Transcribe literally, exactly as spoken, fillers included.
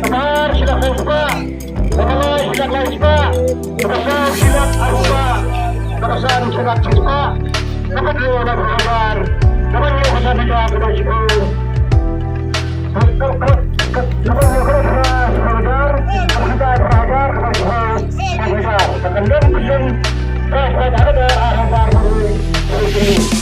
Kaba lai, shilak lai spah. Kaba lai, shilak lai spah. Kaba saw, shilak arspah. Kaba san, shilak shispah. Kaba hynñiew, lai phew hajar. Kaba hynñiew, kaba san hajar, kaba shiphew. Kaba hynñiew, kaba phra, shiphew hajar. Kaba khyndai, phra hajar. Kaba shiphew, san hajar. Kaba kyndem, kyndem, phra spah, ar hajar, ar hajar, kaba hynriew, kaba hynriew.